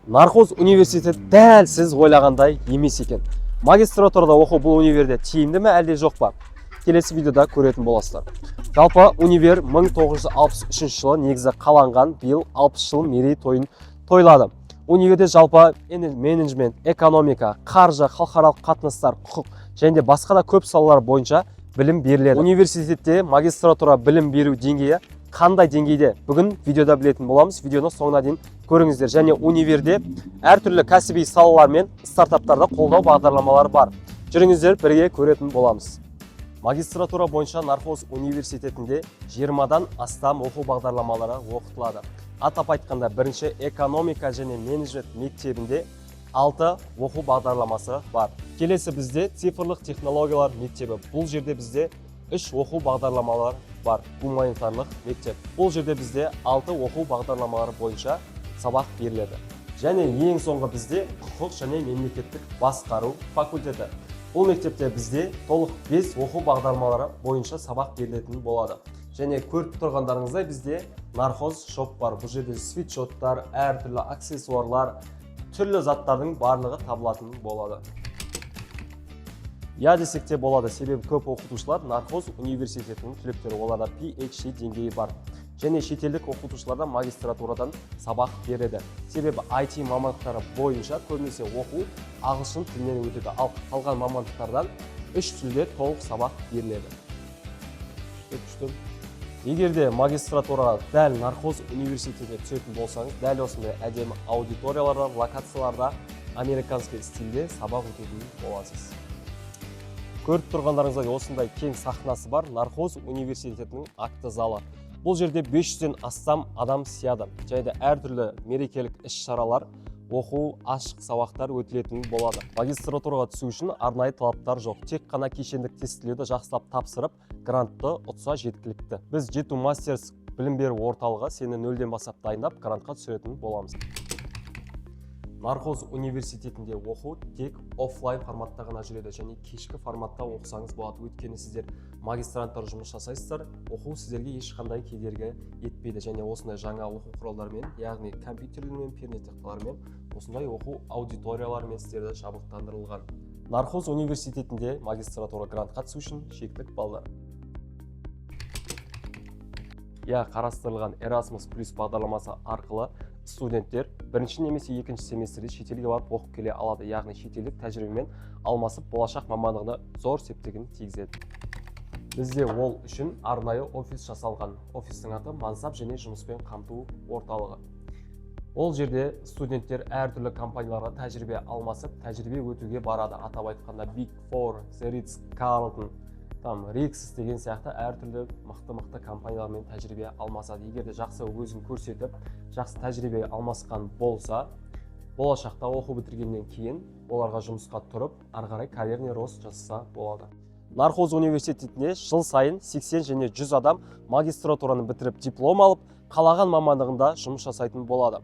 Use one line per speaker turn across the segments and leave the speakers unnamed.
Нархоз университеті дәл сіз ойлағандай емес екен. Магистратурада оқу бұл универде тиімді ме, әлде жоқ па? Келесі видеода көретін боласыздар. Жалпы, универ 1963 жылы негізі қаланған, биыл 60 жыл мерейтойын тойлады. Универде жалпы менеджмент, экономика, қаржы, халықаралық қатынастар, құқық және де басқа да көп салалар бойынша білім беріледі. Университетте магистратура білім беру деңгейі қандай деңгейде, бүгін видеода білетін боламыз. Видеоны соңына дейін көріңіздер. Және универде әртүрлі кәсіби салалар мен стартаптарды қолдау бағдарламалары бар. Жүріңіздер, бірге көретін боламыз. Магистратура бойынша Нархоз университетінде 20-дан астам оқу бағдарламалары оқытылады. Атап айтқанда, бірінші экономика және менеджмент мектебінде 6 оқу бағдарламасы бар. Келесі бізде цифрлық технологиялар мектебі. Бұл жерде бізде 3 оқу бағдарламалары бар. Гуманитарлық мектеп. Бұл жерде бізде 6 оқу бағдарламалары бойынша сабақ беріледі. Және ең соңғы бізде құқық және мемлекеттік басқару факультеті. Бұл мектепте бізде толық 5 оқу бағдарламалары бойынша сабақ берілетін болады. Және көріп тұрғандарыңыздай, бізде Нархоз шоп бар. Бұл жерде свитшоттар, әртүрлі аксессуарлар, түрлі заттардың барлығы табылатын болады. Я десек те болады, себебі көп оқытушылар Нархоз университетінің түлектері, оларда PhD деңгейі бар. Және шетелдік оқытушылар да магистратурадан сабақ береді. Себебі IT мамандықтары бойынша көбінесе оқу ағылшын тілінен өтеді, ал қалған мамандықтардан үш тілде толық сабақ беріледі. Күшті, күшті. Егер де магистратураға дәл Нархоз университетіне түсетін болсаңыз, дәл осындай әдемі аудиторияларда, локацияларда, американский стильде сабақ өтетін боласыз. Көріп тұрғандарыңыздай, осындай кең сахнасы бар Нархоз университетінің акті залы. Бұл жерде 500-ден астам адам сияды және де әртүрлі мерекелік іс-шаралар, оқу, ашық сабақтар өтілетін болады. Магистратураға түсу үшін арнайы талаптар жоқ, тек қана кешендік тестілеуді жақсылап тапсырып, грантты ұтса жеткілікті. Біз, Жету Мастерс білім беру орталығы, сені нөлден бастап дайындап, грантқа түсіретін боламыз. Нархоз университетінде оқу тек оффлайн форматта ғана жүреді және кешкі форматта оқысаңыз болады, өйткені сіздер магистранттар жұмыс жасайсыздар, оқу сіздерге ешқандай кедергі етпейді. Және осындай жаңа оқу құралдарымен, яғни компьютерлермен, пернетақталармен, осындай оқу аудиторияларымен сіздерді жабдықтандырылған. Нархоз университетінде магистратура грантқа түсу үшін шектік балдар, иә, қарастырылған. Erasmus Plus бағдарламасы арқылы студенттер бірінші немесе екінші семестрде шетелге барып оқып келе алады, яғни шетелдік тәжірибемен алмасып, болашақ мамандығына зор септігін тигізеді. Бізде ол үшін арнайы офис жасалған. Офистің аты — Мансап және жұмыспен қамту орталығы. Ол жерде студенттер әртүрлі компанияларға тәжірибе алмасып, тәжірибе өтуге барады. Атап айтқанда, Big Four, The Ritz Carlton, там Rixos деген сияқты әртүрлі мықты мықты компаниялармен тәжірибе алмасады. Егер де жақсы өзін көрсетіп, жақсы тәжірибе алмасқан болса, болашақта оқу бітіргеннен кейін оларға жұмысқа тұрып, ары қарай карьерный рост жасаса болады. Нархоз университетіне жыл сайын 80 және 100 адам магистратураны бітіріп, диплом алып, қалаған мамандығында жұмыс жасайтын болады.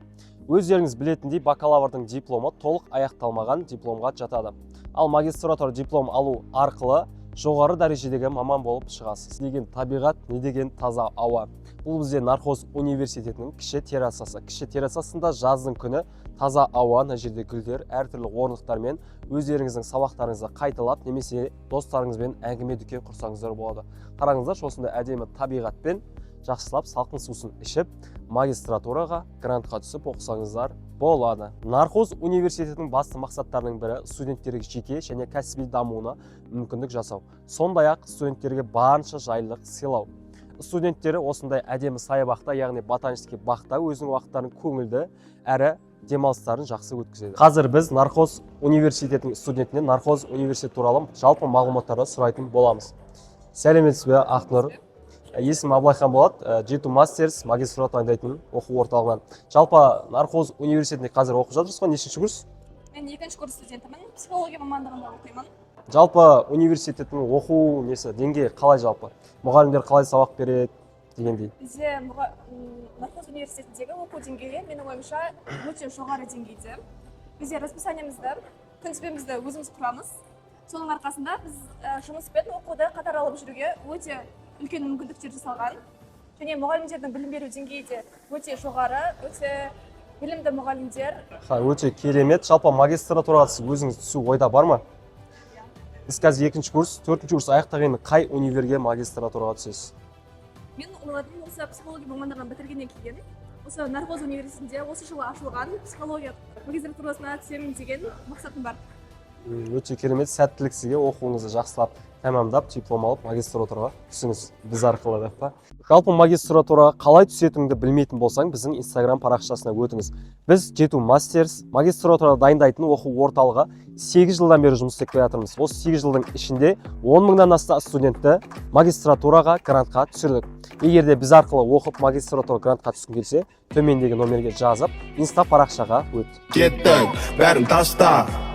Өздеріңіз білетіндей, бакалаврдың дипломы толық аяқталмаған дипломға жатады, ал магистратура диплом алу арқылы жоғары дәрежедегі маман болып шығасыз. Деген табиғат, не деген таза ауа! Бұл бізде Нархоз университетінің кіші террасасы. Кіші террасасында жаздың күні таза ауа, мына жерде гүлдер, әртүрлі орындықтармен өздеріңіздің сабақтарыңызды қайталап немесе достарыңызбен әңгіме дүкен құрсаңыздар болады. Қараңыздаршы, осындай әдемі табиғатпен жақсылап салқын сусын ішіп, магистратураға грантқа түсіп оқысаңыздар болады. Нархоз университетінің басты мақсаттарының бірі — студенттерге жеке және кәсіби дамуына мүмкіндік жасау, сондай ақ студенттерге барынша жайлылық сыйлау. Студенттері осындай әдемі саябақта, яғни ботанический бақта өзінің уақыттарын көңілді әрі демалыстарын жақсы өткізеді. Қазір біз Нархоз университетінің студентінен Нархоз университеті туралы жалпы мағлұматтарды сұрайтын боламыз. Сәлеметсіз бе, Ақнұр! Есімім Абылайхан болады. Жету Мастерс магистратура дайындайтын оқу орталығынан. Жалпы, Нархоз университетінде қазір оқып жатырсыз ғой, нешінші курс?
Мен екінші курс студентімін, психология мамандығында оқимын.
Жалпы, университеттің оқу несі, деңгейі қалай, жалпы мұғалімдер қалай сабақ береді дегендей?
Бізде Нархоз университетіндегі оқу деңгейі, менің ойымша, өте жоғары деңгейде. Бізде расписаниемізді, күнтізбемізді өзіміз құрамыз. Соның арқасында біз жұмыс пен оқуды қатар алып жүруге өте үлкен мүмкіндіктер жасалған. Және мұғалімдердің білім беру деңгейі де өте жоғары, өте Білімді мұғалімдер.
Ха, өте керемет. Жалпы магистратураға сіз өзіңіз түсу ойда бар ма? Біз қазір екінші курс, төртінші курс аяқтағаннан кейін қай универге магистратураға түсесіз?
Мен ойладым, осы психология мамандығын бітіргеннен кейін осы Нархоз университетінде осы жылы ашылған психология магистратурасына түсемін деген мақсатым бар.
Өте керемет. Сәттілік сізге! Оқуыңызды жақсылап тәмамдап, диплом алып, магистратураға түсіңіз біз арқылы деп па. Жалпы магистратураға қалай түсетініңді білмейтін болсаң, біздің Инстаграм парақшасына өтіңіз. Біз Жету Мастерс магистратура дайындайтын оқу орталығы. 8 жылдан бері жұмыс істеп келе жатырмыз. Осы 8 жылдың ішінде 10 мыңнан аса студентті магистратураға грантқа түсірдік. Егер де біз арқылы оқып, магистратура грантқа түскің келсе, төмендегі номерге жазып, инста парақшаға өт.
Кеттік, бәрін таста.